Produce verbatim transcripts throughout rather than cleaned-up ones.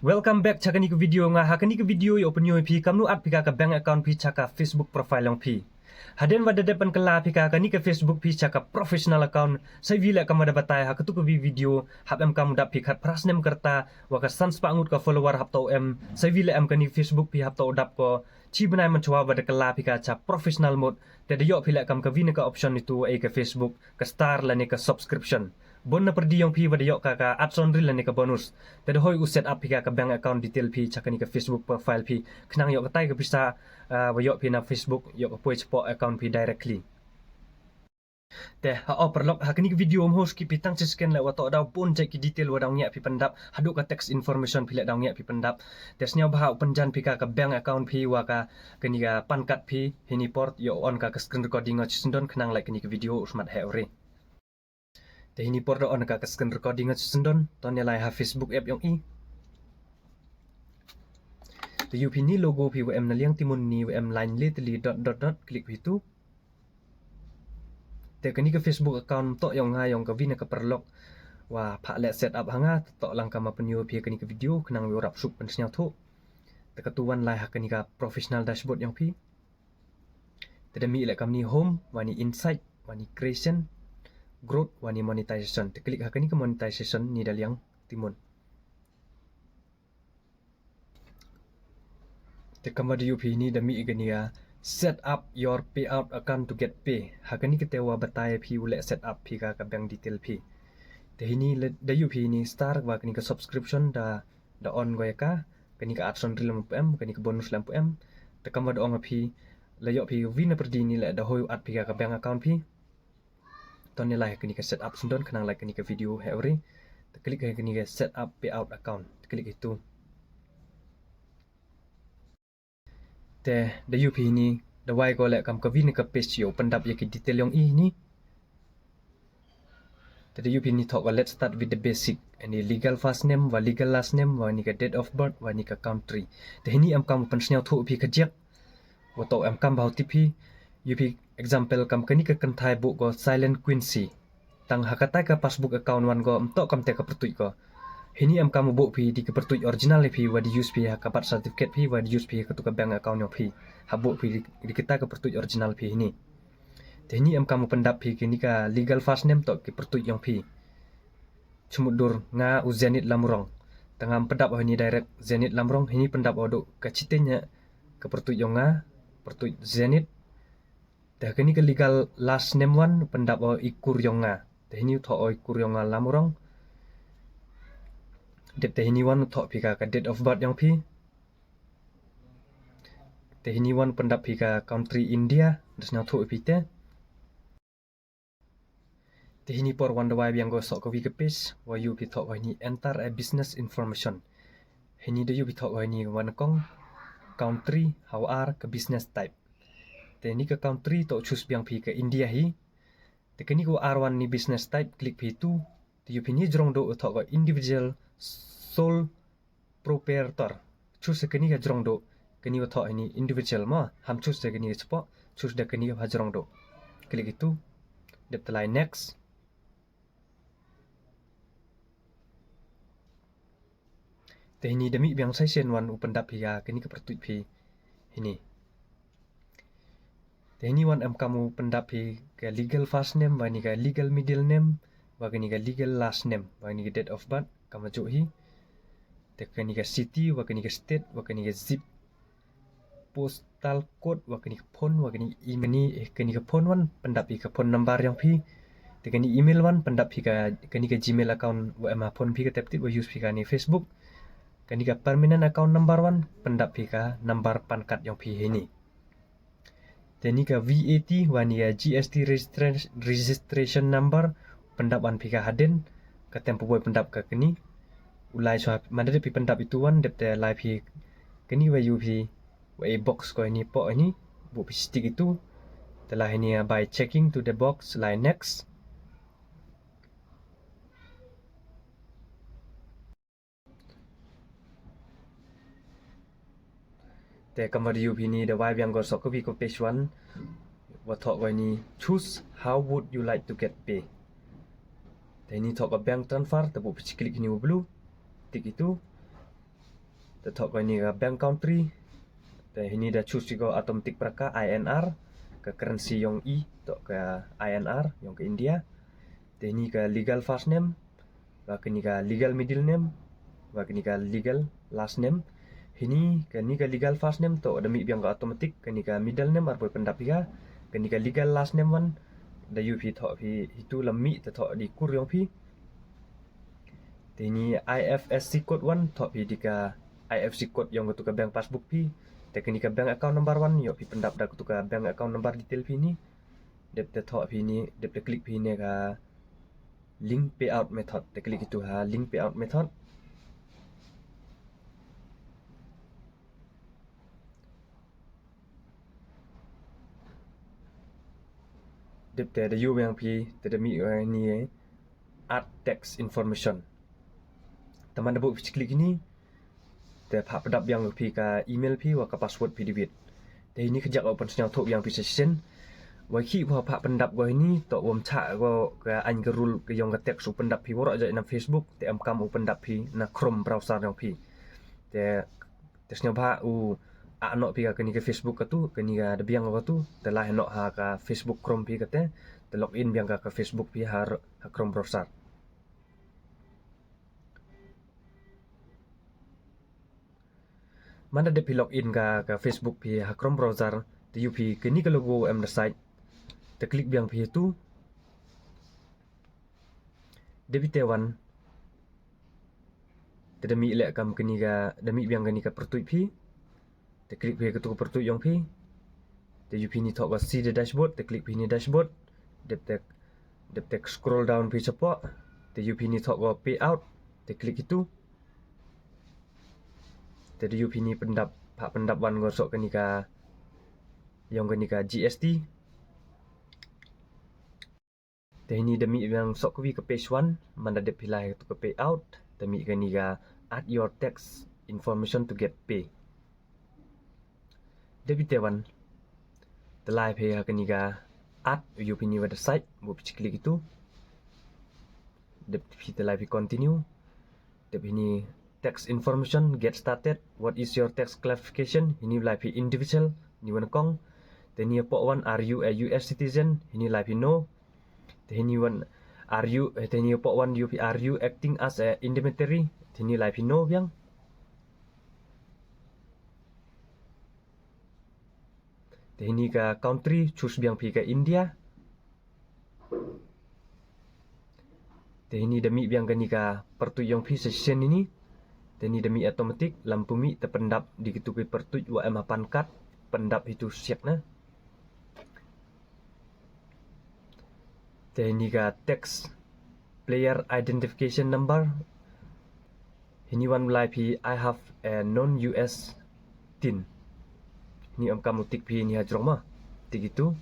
Welcome back cha kani ka video. Nga ha kani ka video ïoh pynïoh ïa phi kamnu add phi ka ka bank account phi cha ka Facebook profile yong phi. Hadien wa da dep ban kylla phi ka kani ka Facebook phi cha ka professional account, sa wi leh kam wa da batai ha katu ka vi video, hap em kam u dap phi khat phra snem ka rta, wa ka san spah ngut ka follower hap toh em, sa wi leh em kani Facebook phi hap toh u dap ko chi bnai mynchwa wa da kylla phi ka cha professional mode. Te da ïoh phi leh kam ka wi na ka option itu, eh, ka Facebook ka star lane ka subscription. Bun na pyrdi yong phi wa da ïoh ka ka ads on reel lane ka bonus. Te da hoi u set up phi ka ka bank account detail phi cha kani ka Facebook profile phi, khnang ïoh katai ka pisa, ah, wa ïoh phi na Facebook ïoh ka poi chapoh account phi directly. Te ha o paralok, ha kani ka video mo skip phi tang chi second leh wa toh daw bun jait ki detail wa daw ngiah phi pyndap, haduh ka tax information phi leh daw ngiah phi pyndap. Te sniaw bha u pynjan phi ka ka bank account phi wa ka kani ka PAN card phi. Hini por ïoh on ka ka screen recording o chi syndon, khnang leh kani ka video u smat heh uri. Te hini por da on ka ka screen recording o chi syndon, to ne lai ha Facebook app yong i. Te ïoh phi ni logo phi wa em na liang timun ni wa em line le teli dot dot dot, click phi tu. Te kani ka Facebook account toh yong nga yong ka wi na ka paralok wa phah leh set up ha nga, toh lang kam wa pynïoh phi kani ka video khnang wi rap suk pynsniaw thuh. Te katu wan lai ha kani ka professional dashboard yong phi. Te da mih leh kam ni home, wa ni insight, wa ni creation, growth, wa ni monetization. Te click ha kani ka monetization ni da liang timun. Te kam wa da ïoh phi ni da mih kani ka set up your payout account to get pay. Ha kani ka te wa batai phi u leh set up phi ka ka bank detail phi. Te hini da ïoh phi ni star wa kani ka subscription da da on go ïa ka, kani ka ads on reel lem pu em, kani ka bonus lem pu em. Te kam wa da ong phi, la ïoh phi wi na pyrdi ni leh da hoi u add phi ka ka bank account phi. To ne lai kani ka set up syndon, khnang leh kani ka video heh uri. Te click ha kani ka set up payout account. Te click itu. Te da ïoh phi ni da wai ko leh kam ka wi na ka page ïoh pyndap ïa ki detail yong i ni. Te da ïoh phi ni thoh ka let's start with the basic. Ani legal first name, wa legal last name, wa ni ka date of birth, wa ni ka country. Te hini em kam pynsniaw thuh phi ka jek. Wa toh em kam bha u tip phi. Ïoh phi example kam kani ka kynthai buh ko Silent Quincy. Tang ha katai ka passbook account wan ko, em toh kam te ka pyrtuit ko. Hini em kam u buh phi di ka pyrtuit original phi, wa di use phi ha ka birth certificate phi, wa di use phi ha katu ka bank account yong phi. Ha buh phi di, di katai ka pyrtuit original phi hini. Te hini em kam u pyndap phi kani ka legal first name toh ki pyrtuit yong phi. Chumut dur nga u Zenith Lamrong. Te ngam pyndap hini direct Zenith Lamrong, hini pyndap haduh ka chitin ïa ka pyrtuit yong nga, pyrtuit Zenith. Te kani ka legal last name wan pyndap o i kur yong nga. Te hini u thoh o i kur yong nga Lamrong. Dep te hini wan u thoh phi ka ka date of birth yong phi. Te hini wan pyndap phi ka country India, da sniaw thuh phi te. Te hini por wan da wai biang ko soh ka wi ka page, wa ïoh phi thoh ko hini enter a business information. Hini da ïoh phi thoh ko hini wan kong country, ha u ar ka business type. Te ni ka country toh choose biang phi ka India hi. Te kani ka u ar wan ni business type, click phi tu. Te ïoh phi ni jrong duh u thoh ko individual sole proprietor. Choose kani ka jrong duh, kani wa thoh ini individual mo, ham choose da kani ka chapoh, choose da kani ka jrong duh. Click itu, dep te lai next. Te hini da mih biang sa shisien wan u pyndap phi ka kani ka pyrtuit phi hini. Te hini wan em kam u pyndap phi ka legal first name, wa ni ka legal middle name, wa kani ka legal last name, wa ni ka date of birth, kam wa juh hi. Te kani ka city, wa kani ka state, wa kani ka zip, postal code, wa kani ka phone, wa kani email, eh, kani ka phone wan pyndap phi ka phone number yong phi. Te kani email wan pyndap phi ka kani ka Gmail account wa em ha phone phi ka tep tip wa use phi kani Facebook. Kani ka permanent account number wan pyndap phi ka number PAN card yong phi hini. Te ni ka V A T wa ni ka G S T registra-, registration number pyndap wan phi ka hadien, ka tem puboi pyndap ka kani. U lai shuwa, manda dep phi pyndap itu wan, dep te lai phi kani wa ïoh phi wa i box ko ini poh ini, buh phi stick itu. Te lai ini, ah, by checking to the box, lai next. Te kam wa da ïoh phi ni da wai biang ko soh ka wi ko page wan. Wa thoh ko ini, choose how would you like to get pay. Te ini thoh ko bank transfer, te buh phi chi click ini wa blue. Tick itu. Te thoh kane ka bank country. Te hini da choose ïa ka automatic para ka I N R, ka currency yong i, thoh ka I N R yong ka India. Te hini ka legal first name, wa kane ka legal middle name, wa kane ka legal last name. Hini kane ka legal first name thoh da mih biang ka automatic, kane ka middle name ar poi pyndap ïa ka, kane ka legal last name wan da ïoh phi thoh phi hitu lam mih te thoh da i kur yong phi. Te hini I F S C code wan thoh phi da ka I F S C code yong katu ka bank passbook phi. Te kane ka bank account number wan ïoh phi pyndap da katu ka bank account number detail phi hini. Dep te thoh phi hini, dep te click phi hini ka link payout method. Te click itu ha link payout method. Dep te da ïoh biang phi, te da mih ïa hini, eh, add tax information. Te man da buh phi click hini, te phah pyndap biang phi ka email phi wa ka password phi debit. Te hini ka jaka u pynsngewthuh biang phi sa shisien. Wa khih wa phah pyndap ko hini, toh wam chah ko ka aiñ ka rule ka yong ka tax u pyndap phi waroh jait na Facebook, te em kam u pyndap phi na Chrome browser yong phi. Te, te sngewbha u ah noh phi ka kani ka Facebook katu, kani ka da biang katu, te la heh noh ha ka Facebook Chrome phi kate, te login biang ka, ka Facebook phi ha, ha Chrome browser. Man da dep phi login ka, ka Facebook phi ha Chrome browser, te ïoh phi kani ka logo em da site, te click biang phi tu. Dep phi te wan, te da mih leh kam kani ka, da mih biang kani ka pyrtuit phi. Te click phi katu ka pyrtuit yong phi. Te ïoh phi ni thoh ka see the dashboard, te click phi ni dashboard. Dep te, dep te scroll down phi shapoh. Te ïoh phi ni thoh ka payout, te click itu. Te da ïoh phi ni pyndap, phah pyndap wan ko soh kani ka, yong kani ka G S T. Te hini da mih biang soh kawi ka page one, man da dep phi lai tu ka payout, te mih kani ka add your tax information to get pay. Dep phi te wan, te lai phi ha kani ka add, ïoh phi ni wa da site, buh phi click itu. Dep phi te lai phi continue. Dep hini tax information, get started. What is your tax classification? Hini lai phi individual, ni wan kong. Te hini poh wan, are you a U S citizen? Hini lai phi no. Te hini wan, are you, eh, te hini poh wan ïoh phi, are you acting as a intermediary? Te hini lai phi no biang. Te hini ka country, choose biang phi ka India. Te hini da mih biang kani ka pyrtuit yong phi sa shisien hini. Te hini da mih automatic, lam pumih te pyndap di kitu ki pyrtuit wa em ha pan card, pyndap hitu siak na. Te hini ka tax player identification number. Hini wan lai phi, I have a non U S tin. Hini em kam u tick phi hini ha jrong ma. Tick itu.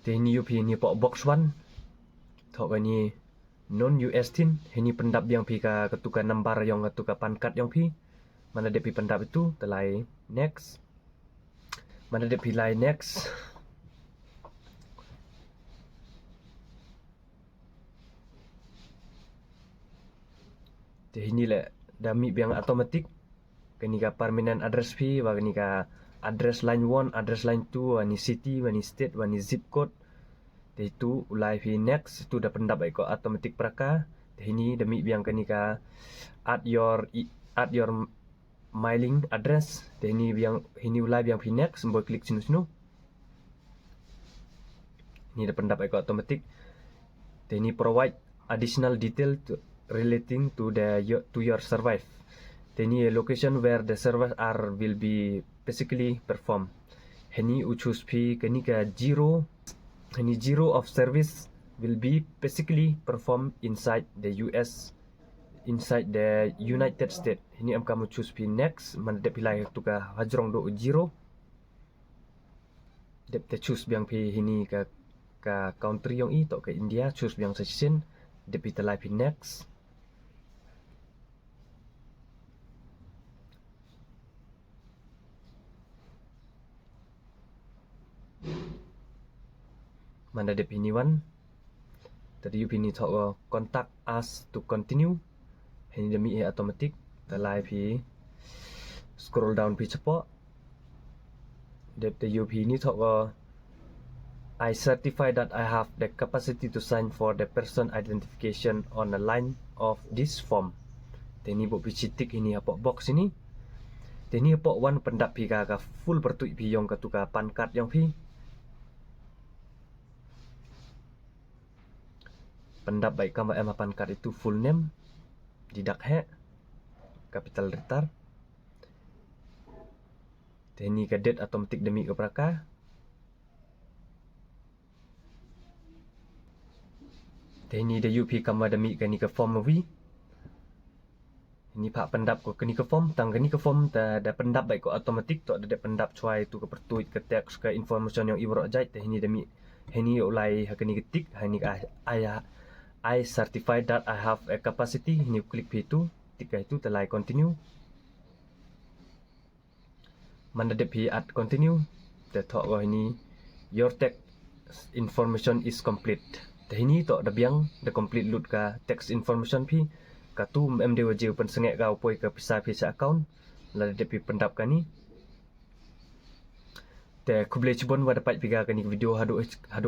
Te hini ïoh phi hini poh box one. Thoh kani non U S tin, hini pyndap biang phi ka, katu ka number yong katu ka pan card yong phi. Man da dep phi pyndap itu, te lai next. Man da dep phi lai next. Te hini leh da mih biang automatic. Kani ka permanent address phi, wa kani ka address line one, address line two, wa ni city, wa ni state, wa ni zip code. Te itu u lai phi next, itu da pyndap ai ko automatic para ka. Te hini da mih biang kani ka add your i-, add your mailing address. Te hini biang, hini u lai biang phi next, boi click sinu sinu. Ni da pyndap ai ko automatic. Te hini provide additional detail to, relating to the, your, to your service. Te hini location where the service are will be physically performed. Hini u choose phi kani ka zero. Hini zero of service will be physically performed inside the U S, inside the United States. Hini em kam u choose phi next, man da dep phi lai tu ka ha jrong do zero. Dep te choose biang phi hini ka, ka country yong i, toh ka India, choose biang sa shisien, dep phi te lai phi next. Man da dep hini wan. Te da ïoh phi ni thoh ko contact us to continue. Hini da mih hi automatic. Te lai phi scroll down phi chapoh. Dep da ïoh phi ni thoh ko I certify that I have the capacity to sign for the person identification on the line of this form. Te ni buh phi chi tick hini hapoh box hini. Te ni hapoh wan pyndap phi ka ka full pyrtuit phi ïong katu ka PAN card ïong phi. Pyndap bad kam ba em ha PAN card itu full name. Didak heh. Capital letter. Te hini ka date automatic da mih ka para ka. Te hini da ïoh phi kam ba da mih kani ka form wi. Hini pha pyndap ko kani ka form, tang kani ka form te da pyndap bad ko automatic, to da dep pyndap chwa itu ka pyrtuit ka text ka information ïong i baroh jait. Te hini da mih, hini ïoh lai ha kani ka tick, hini ka I, I, I certify that I have a capacity, hini click phi itu, tick ka itu, te lai continue. Man da dep phi add continue, te thoh ko hini your tax information is complete. Te hini to da biang da complete lut ka tax information phi. Katu em dei wa jia u pynsangeh ka u poi ka pisa phi sha account. Lada dep phi pyndap kani. Te khublei chibun wa da peit phi ka kani ka video haduh haduh